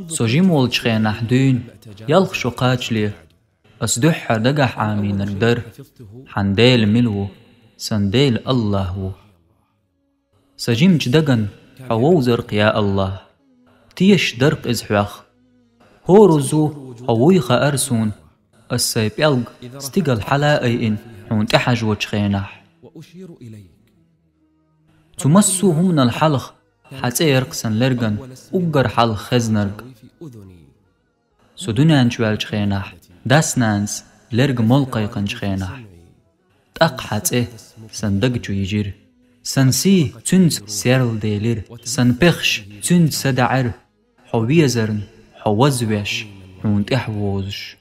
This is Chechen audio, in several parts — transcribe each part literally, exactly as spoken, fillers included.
Со жима волчу хенахь дуьйна, ялх шо кхачале, ас дуьххьара дагахь Ӏамийнарг дара: «Хьан Дела мила ву? Сан Дела АллахӀ ву». Сан жимачу дагана хьо вовзарх, я АллахӀ, тешаш дарх иза хьох. ХӀоразза хьо вуй хаьара суна, ас сайн пӀелг стигала хьала а айина хьуна тӀехьажочу хенахь. Цу массо а хӀуманал хьалха хьан цӀе яра-кх сан лерган уггар хьалха хезнарг. Со дуьнен чу ваьллачу хенахь, дас-нанас лерг молла кхайкхинчу хенахь, тӀаккха хьан цӀе сан даг чу йижира. Сан сий цуьнца серладелира, сан пехаш цуьнца садаӀара, хьо везарна, хьо вазвеш, хьуна тӀаьхьа вовзуш.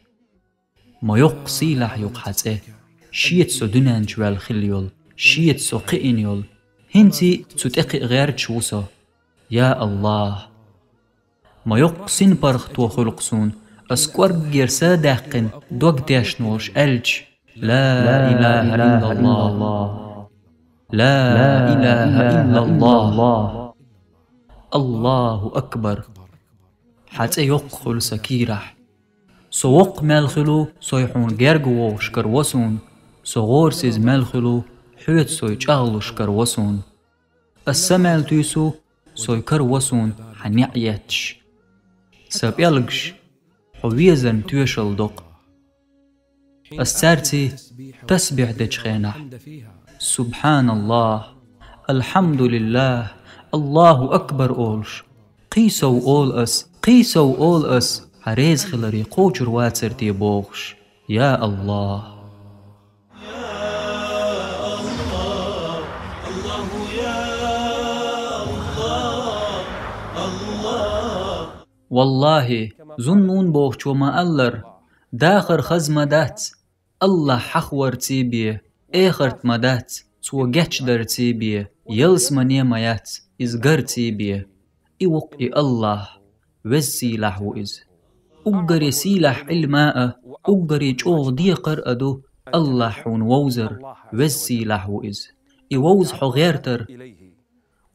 Ма йоккха сийлахь ю-кх хьан цӀе, шеца со дуьнен чу ваьлла хилла йолу, шеца со кхиъна йолу. ХӀинций а цу тӀе кхиа гӀерташ ву со. Я АллахӀ! Ма йоккха синпаргӀато хуьлу-кх суна, ас кӀорггера са а даьккхина, дог тешна волуш аьлча: «Ла илаха иллаллахӀ! Ла илаха иллаллахӀ! АллахӀу акбар! Хьан цӀе йоккха хуьлу сан кийрахь. Со воккха мел хуьлу, сой хьуна герга вогӀуш караво суна, со гӀорасиза мел хуьлу, хьоьца сой чӀагӀлуш караво суна. Ас са мел туьйсу, сой караво суна хьан неӀ етташ. Сан пӀелгаш, хьо везарна тоьшалла до-кх». Ас цаьрций тасбихь дечу хенахь: «СубхьаналлахӀ, АлхьамдулиллахӀ, АллахӀу акбар», – олуш, кхий сов олу ас, кхий сов олу ас, хьан реза хиларе кхочур вацара те бохуш. Я АллахӀ! ВаллахӀи, Зуннун бохучо ма-аллара, дахар хаза ма дац, АллахӀ хьахаварций бен, эхарт ма дац, цо гечдарций бен, ялсамане ма яц, иза гарций бен. И ву-кх и АллахӀ, веза-сийлахь ву иза. Уггаре сийлахь Ӏилма а, уггаре чӀогӀа декхар а ду АллахӀ хьуна вовзар, веза-сийлахь ву иза. И вовза хьо гӀертар.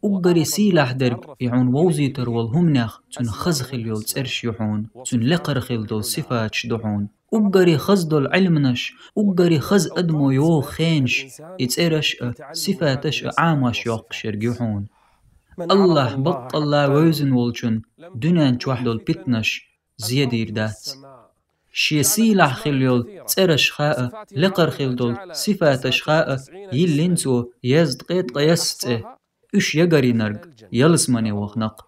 Уггаре сийлахь дерг и хьуна вовзийтар волу хӀуманех цуьнан хаза хилла йолу цӀераш ю хьуна, цуьнан лекхара хилла долу сифаташ ду хьуна. Уггаре хаза долу Ӏилманаш, уггаре хаза адамо йогӀу хенаш, и цӀераш а, сифаташ а Ӏамош йоккхуш ерг ю хьуна. АллахӀ баккъалла вевзина волчун дуьнен чохь долу питанаш зедийр дац. Шен сийлахь хилла йолу цӀерашха а, лекхара хилла долу сифаташха а йиллина цо езткъе ткъайесна цӀе, уьш ягарйинарг ялсамане вахана-кх.